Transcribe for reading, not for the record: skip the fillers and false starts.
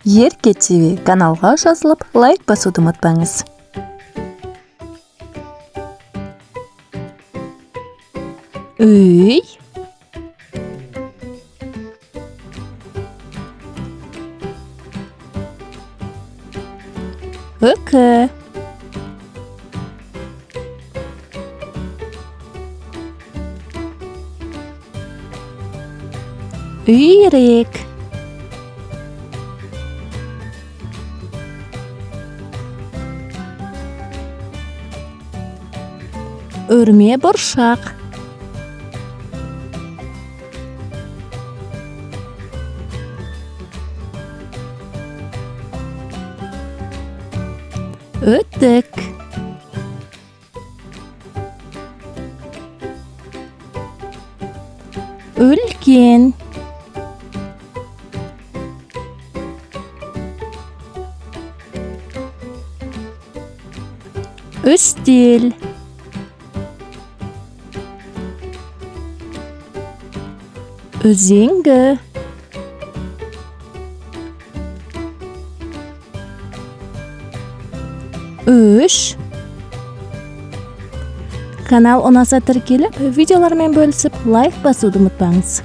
Ерке ТВ каналға жазылып, лайк басуды ұмытпаңыз. Үй. Үкі. Үйрек. Өрме бұршақ. Үтік. Үлкен. Үстел. Үзеңгі. Үш. Канал ұнаса, тіркеліп, видеолармен бөлісіп, лайк басуды ұмытпаңыз.